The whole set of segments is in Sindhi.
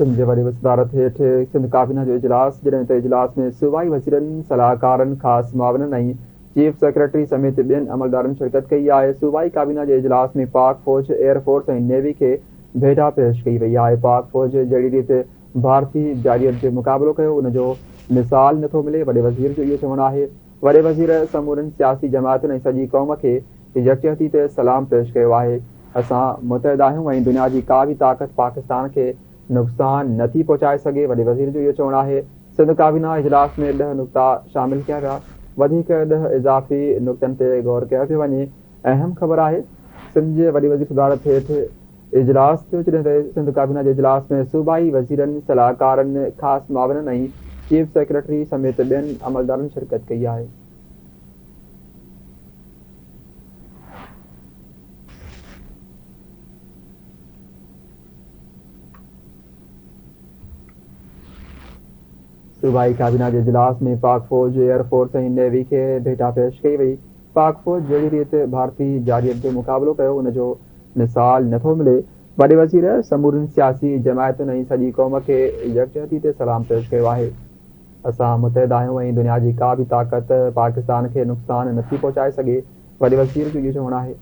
سنڌ جي وڏي صدارت هيٺ سنڌ ڪابينا جو اجلاس، جڏهن ته اجلاس ۾ صوبائي وزيرن، صلاحڪارن، خاص معاونن ۽ چيف سيڪريٽري سميت ٻين عملدارن شرڪت ڪئي آهي. صوبائي ڪابينا جي اجلاس ۾ پاڪ فوج، ايئر فورس ۽ نيوي کي ڀيٽا پيش ڪئي وئي آهي. پاڪ فوج جهڙي ريت ڀارتي جارحيت جو مقابلو ڪيو، ان جو مثال نٿو ملي، وڏي وزير جو اهو چوڻ آهي. وڏي وزير سمورين سياسي جماعتن ۽ سڄي قوم کي يڪجهتي تي سلام پيش ڪيو آهي، اسان متحد آهيون ۽ دنيا جي ڪا به طاقت پاڪستان کي نقصان نه ٿي پهچائي سگهي، وڏي وزير جو اهو چوڻ آهي. سنڌ ڪابينا اجلاس ۾ ڏهه نقطا شامل ڪيا ويا، وڌيڪ ڏهه اضافي نقطن تي غور ڪيو پيو وڃي، اهم خبر آهي سنڌ جي وڏي وزير صدارت هيٺ اجلاس ٿيو، جڏهن ته سنڌ ڪابينا جي اجلاس ۾ صوبائي وزيرن، صلاحڪارن، خاص معاونن ۽ چيف سيڪريٽري سميت ٻين عملدارن شرڪت ڪئي آهي. صوبائي ڪابينا جي اجلاس ۾ پاڪ فوج، ايئر فورس ۽ نيوي کي ڀيٽا پيش ڪئي وئي. پاڪ فوج جهڙي ريت ڀارتي جارحيت جو مقابلو ڪيو ان جو مثال نٿو ملي. وڏي وزير سمورين سياسي جماعتن ۽ سڄي قوم کي يڪجهتي تي سلام پيش ڪيو آهي. اسان متحد آهيون ۽ دنيا جي ڪا به طاقت پاڪستان کي نقصان نٿي پهچائي سگهي، وڏي وزير جو اهو چوڻ آهي.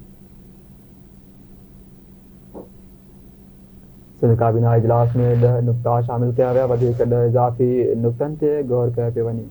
سنڌ ڪابينا اجلاس ۾ ڏهه نقطا شامل ڪيا ويا، وڌيڪ ڏهه اضافي نقطن تي غور ڪيو پيو وڃي.